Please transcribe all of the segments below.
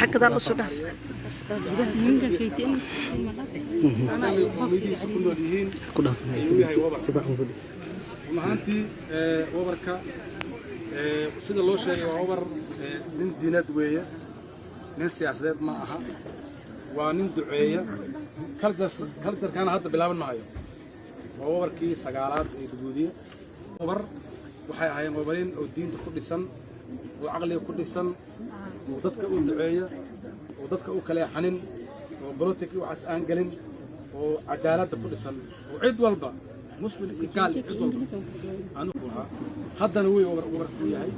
Xaggadaa lasoo dhaaf. Maadaamay qowmiyadiisa ku nool yihiin ayuu yahay wabar. Run ahaantii wabarka sida loo sheegay waa wabar nin diineed weeye, nin siyaasadeed ma aha. Waa nin duceeya, culture-kana hadda bilaaban mahayo. Waa wabarkii sagaalaad ee Dagoodiye. Wabar waxay ahaayeen wabarin oo diinta ku dhisan oo caqliga ku dhisan oo dadka u duceeya oo dadka u kaleexanin oo politic waxaas aan gelin oo cadaaladda ku dhisan oo cid walba, muslim iyo gaal iyo cid walba anugu ahaa. Haddana wey wabar wabarkuu yahay.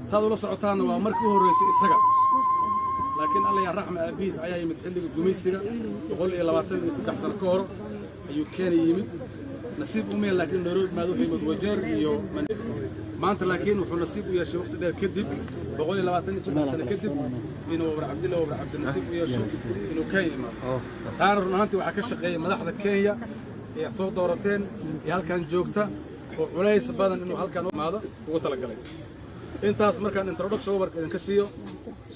Saad ula socotaanna waa markii u horreysay isaga, laakiin alla yaa raxma, aabbihiis ayaa yimid xilliga gumaysiga, 123 sano ka hor ayuu Kenya yimid. Nasiib umeen laakiin Nairobi maad wuxuu yimid Wajeer iyo maanta, laakiin wuxuu nasiib u yeeshay waqti dheer kadib, 123 sano kadib, inuu wabar Cabdilla, wabar Cabdi nasiib u yeesho inuu Kenya imaado. Taana run ahaantii waxaa ka shaqeeyay madaxda Kenya ee aad soo doorateen ee halkan joogta oo culays badan inuu halkan imaado ugu talagalay. Intaas markaan introduction wabarka idinka siiyo,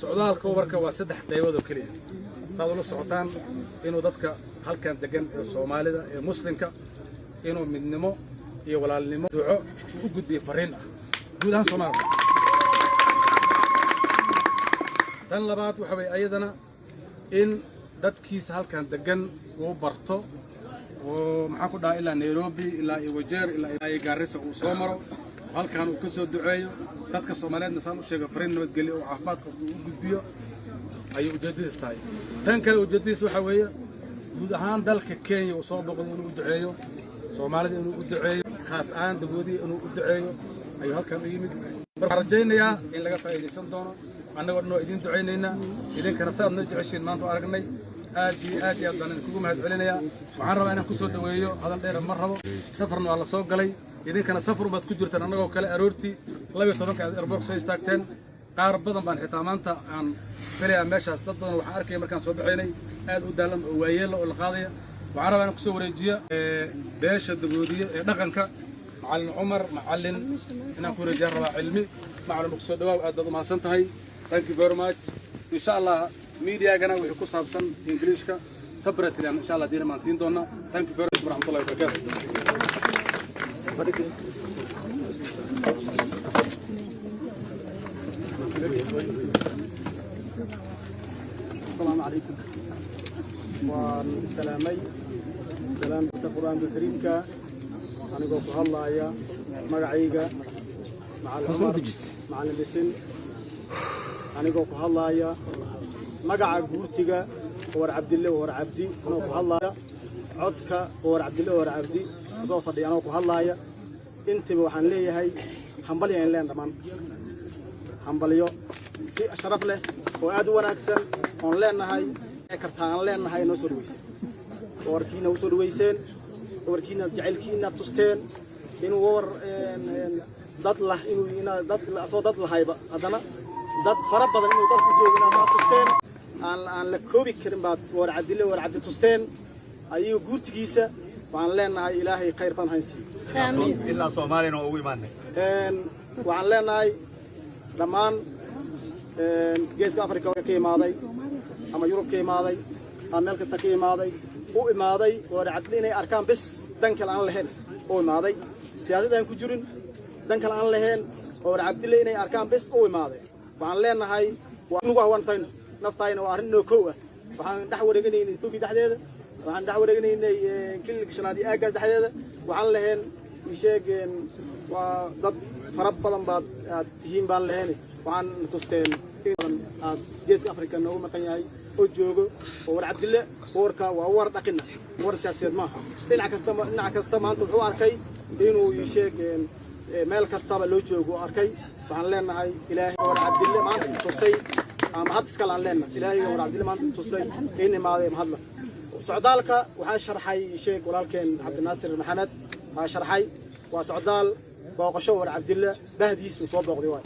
socdaalka wabarka waa saddex qaybood oo keliya. Saad ula socotaan, inuu dadka halkan degan ee Soomaalida ee Muslimka inuu midnimo iyo walaalnimo duco u gudbiyo fariin ah guud ahaan Soomaalida. Tan labaad waxa weeye ayadana in dadkiisa halkan degan uu barto oo maxaan ku dhahaa ilaa Nairobi, ilaa iyo Wajeer, ilaa iyo Gaarisa uu soo maro, halkan uu ka soo duceeyo dadka Soomaaliyeedna, saan u sheega, fariin nabadgelyo oo caafimaad qabto uu u gudbiyo ayay ujeeddadiis tahay. Tan kale ujeeddadiis waxaa weeye guud ahaan dalka Kenya uu soo boqdo inuu u duceeyo Soomaalida, inuu u duceeyo khaas ahaan Dagoodiya inuu u duceeyo ayuu halkan u yimid. Waxaan rajaynayaa in laga faa'iidaysan doono. Annagoo dhan waa idiin ducaynaynaa, idinkana saad noo jeceshiin maanta u aragnay. Aad iyo aad iyo aad baan idinkugu mahad celinayaa. Waxaan rabaa inaan ku soo dhoweeyo, hadal dheer ma rabo, safarna waa la soo galay, idinkana safar baad ku jirtaan annagoo kale. Aroortii 12-ka aad airport soo istaagteen. Qaar badan baan xitaa maanta aan filayaa meeshaas. Dad badan waxaan arkaya markaan soo baxaynay aad u daalan oo waayeella oo la qaadaya. Waxaan rabaa inaan kusoo wareejiyo beesha Dagoodiye ee dhaqanka, Macallin Cumar Macallin, inaan ku wareejiyaan rabaa. Cilmi macallin, kusoo dhawaaw, aad baad umahadsan tahay. Thank you very much. Insha Allah mediagana wixii ku saabsan Ingiliishka separately insha Allah diina maan siin doonaa. Thank you very much waraxmatullahi wabarakaatu. Asalaamu calaykum. Waan salaamay salaamta Qur-aanka Kariimka anigoo ku hadlaaya magacayga Macallin Cumar Macallin Dhisin, anigoo ku hadlaaya magaca guurtiga War Cabdille War Cabdi, anigoo ku hadlaaya codka War Cabdille War Cabdi soo fadhiya, anigoo ku hadlaaya intiba, waxaan leeyahay hambalyo in leen dhammaan, hambalyo si sharaf leh oo aad u wanaagsan oon leenahay kartaa aan leenahay. Noo soo dhaweyseen warkiina, u soo dhaweyseen warkiina, jacaylkiina tusteen inuu war dad lah, inuu ina dad soo dad lahayba, haddana dad fara badan inuu dalku joogina ma tusteen aan la koobi karin baad War Cabdille War Cabdi tusteen. Ayaga guurtigiisa waxaan leenahay Ilaahay khayr badan hayn siiyo. Ilaa Soomaaliyana waa ugu imaanay. Waxaan leenahay dhammaan Geeska Afrika ka imaaday ama Yurub ka imaaday ama meel kasta ka imaaday, u imaaday War Cabdille inay arkaan bis, dan kale aan lahayn, u imaaday siyaasad aan ku jirin, dan kale aan lahayn, oo War Cabdille inay arkaan bis u imaaday, waxaan leenahay nugu ah waa naftayna, naftayna waa arrin noo kow ah. Waxaan dhex wareeganaynay Etoobiya dhexdeeda, waxaan dhex wareeganaynay Kililka Shanaad iyo aaggaas dhexdeeda. Waxaan lahayn isheeg waa dad fara badan baad aad tihiin baan lahayn. Waxaan tusteen in aad Geeska Afrika noogu maqan yahay oo joogo oo War Cabdille. Warka waa war dhaqina, war siyaasadeed maaha. Dhinac kasta, dhinac kasta maanta wuxuu arkay inuu isheeg meel kastaba loo joogo oo arkay. Waxaan leenahay Ilaahay War Cabdille maanta tusay ama had iskale aan leenahay Ilaahay War Cabdille maanta tusay in imaaday mahadla. Socdaalka waxaa sharxay sheeg walaalkeen Cabdinaasir Maxamed, waxaa sharxay waa socdaal booqasho War Cabdille bahdiis uu soo booqday waay.